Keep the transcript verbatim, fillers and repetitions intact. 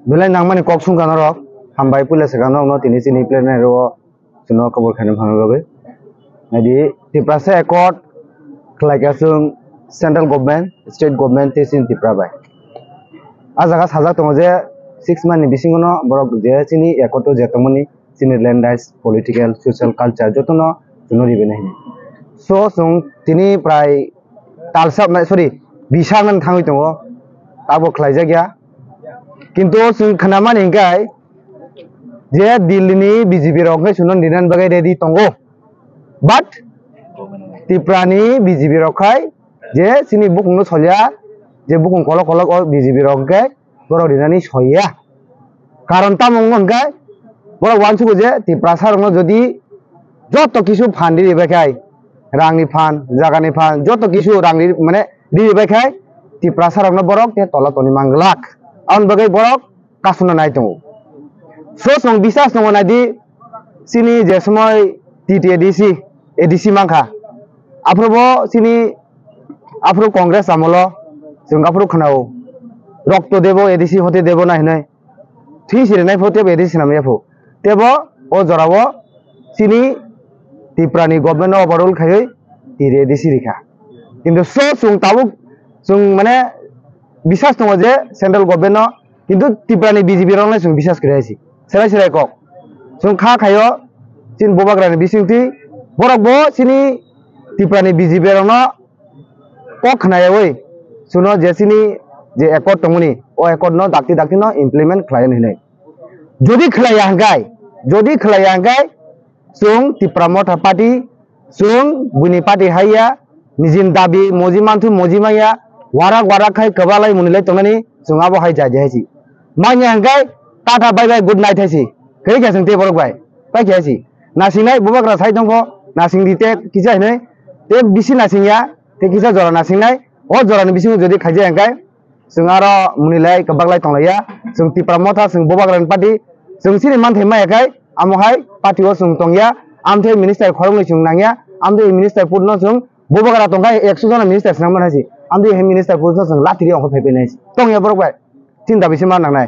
Belai nangmani kok sungkha norok, hambai puila swkang norokno tini chini plenary o chwngno kubur khaina phangwi bagwi. Naidi Tiprasa Accord khlaikha chwng central government, state government tei chini Tripura bai. A jaga sajak tongo je six month ni bisingo no borok je chini accord o je tongmani chini land rights, political, social, culture jotono chwngno ribainai hinwi. So chwng tini prai talsa, sorry, bisa nang thangwi tongo, tabo khlaijak ya. Kintu chwng khnamani hwnkhe je Delhi ni B J P rok hwnkhe chwngno rinani bagwi ready tongo, but Tripura ni B J P rok khai je chini bukung no solya, je bukung kolok kolok o B J P rok hwnkhe borok rinani soiya. Karon tamo wngkha hwnkhe borok uansugo je Tiprasa rokno jodi joto kisu phan riri bai khai, rangni phan, jagani phan, joto kisu rang riri, mane riri bai khai Tiprasa rokno borok te tola toni manglak. Aboni bagwi borok kasuna nai tongo. So chwng bisas tongo naidi chini je somoi T T A D C, A D C mankha. Aphuru bo chini aphuru Congress amolo chwng aphuru khwnao, "Rokto debo A D C hote debo na" hinwi. Thwi sirinai pho tebo A D C swnam ya pho. Tebo o jorao chini Tripura ni government no overrule khaiwi T T A D C rikha. Kintu so chwng tabuk chwng mane bisas tongo je central government no, kintu Tripura ni B J P rok no chwng bisas kwrwi hai si. Serai serai kok. Chwng kha khaio chini bubagra ni bisingtwi borok bo chini Tripura ni B J P rok no kok khnayawi chwngno je chini je accord tongmani, o accord no dakti dakti no implement khlai hinwi. Jodi khlaiya hwnkhe, jodi khlaiya hwnkhe chwng Tipra Motha Party, chwng buini party haiya, nijini dabi moji manthu moji manya, warak warak khai kwbalai munilai tongnani chwng abo hai jai jai hai si. Manya hwnkhe tata bye bye good night hai si. Kwrwi khe chwng tei borok bai. Pai khe hai si. Nasingnai bubagra sai tongkho, nasing di te kisa hinwi, te bisi nasingya, te kisa jora nasingnai, o jorani bisingo jodi khaijai hwnkhe, chwng aro munilai kwbaklai tonglaiya. Chwng Tipra Motha, chwng bubagrani party, chwng chini manthai maya khai, amo hai party o chwng tongya. Amthe minister khoroknwi chwng nangya, amthe minister put no chwng bubagra tongkha ekso jona minister swnam manai si, amthe hai minister put no chwng latiri ongkha phaipai nai si. Tongya borok bai, chini dabi se ma nangnai.